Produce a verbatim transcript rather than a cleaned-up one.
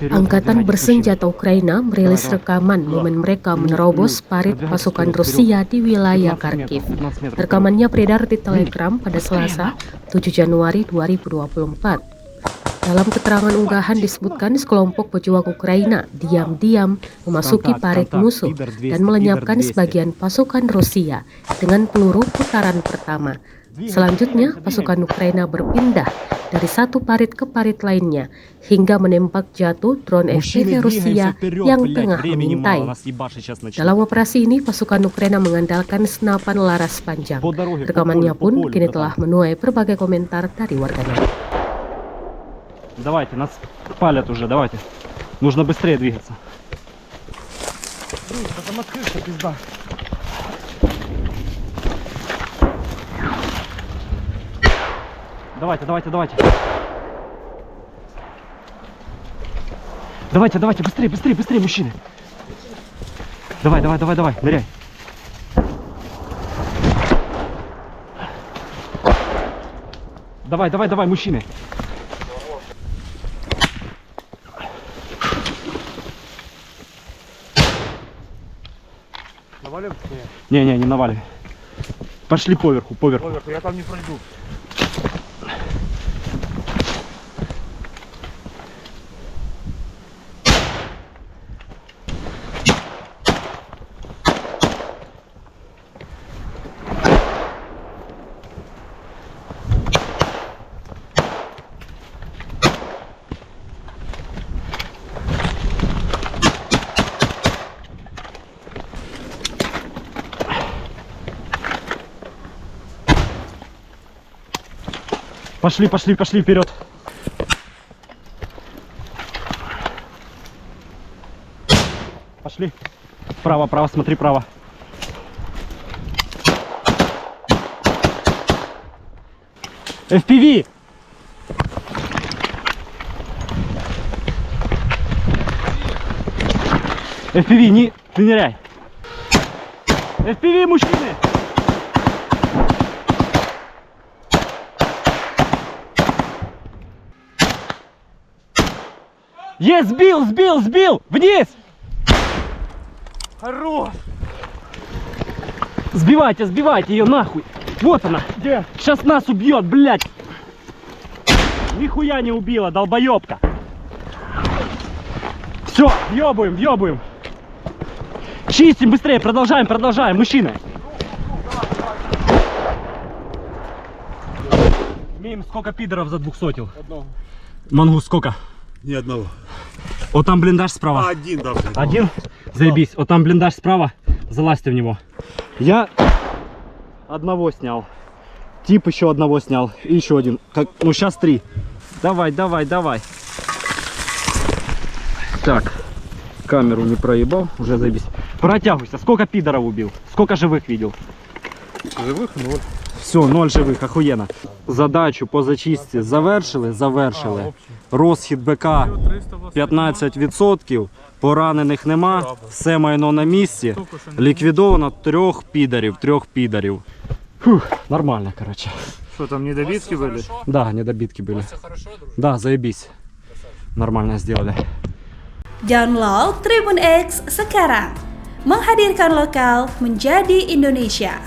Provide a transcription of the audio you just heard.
Angkatan bersenjata Ukraina merilis rekaman momen mereka menerobos parit pasukan Rusia di wilayah Kharkiv. Rekamannya beredar di Telegram pada Selasa, tujuh Januari dua ribu dua puluh empat. Dalam keterangan unggahan disebutkan sekelompok pejuang Ukraina diam-diam memasuki parit musuh dan melenyapkan sebagian pasukan Rusia dengan peluru putaran pertama. Selanjutnya, pasukan Ukraina berpindah dari satu parit ke parit lainnya hingga menembak jatuh drone F P V Rusia yang tengah mengintai. Dalam operasi ini, pasukan Ukraina mengandalkan senapan laras panjang. Rekamannya pun kini telah menuai berbagai komentar dari warganet. Давайте, нас палят уже, давайте. Нужно быстрее двигаться. Блин, это там открыто, пизда. Давайте, давайте, давайте. Давайте, давайте, быстрее, быстрее, быстрее, мужчины. Давай, давай, давай, давай, ныряй. Давай, давай, давай, мужчины. Навалим? Не. Не, не, не навалим. Пошли поверху, поверху. Поверху, я там не пройду. Пошли, пошли, пошли вперёд. Пошли. Право, право, смотри, право. F P V! F P V, не, не ныряй. F P V, мужчины! Есть, сбил, сбил, сбил! Вниз! Хорош! Сбивайте, сбивайте её нахуй! Вот она! Где? Сейчас нас убьёт, блядь! Нихуя не убила, долбоёбка! Всё, въёбываем, въёбываем! Чистим быстрее, продолжаем, продолжаем, мужчины! Мим, сколько пидоров задвухсотил? Одного. Мангус, сколько? Ни одного. Вот там блиндаж справа. Один даже. Один? Заебись. Вот там блиндаж справа. Залазьте в него. Я одного снял. Тип ещё одного снял. И ещё один. Как, ну, щас три. Давай, давай, давай. Так. Камеру не проебал. Уже заебись. Протягивайся. Сколько пидоров убил? Сколько живых видел? Живых ноль. Всё, ноль живых. Охуенно. Задачу по зачистці завершили, завершили. Розхід БК пятнадцать відсотків, поранених нема, все майно на місці. Ліквідовано трьох підарів, трьох підарів. Фух, нормально, короче. Что там, недобитки были? Да, недобитки были. Да, заебись. Нормально сделали. Download Tribun X sekarang. Menghadirkan lokal menjadi Indonesia.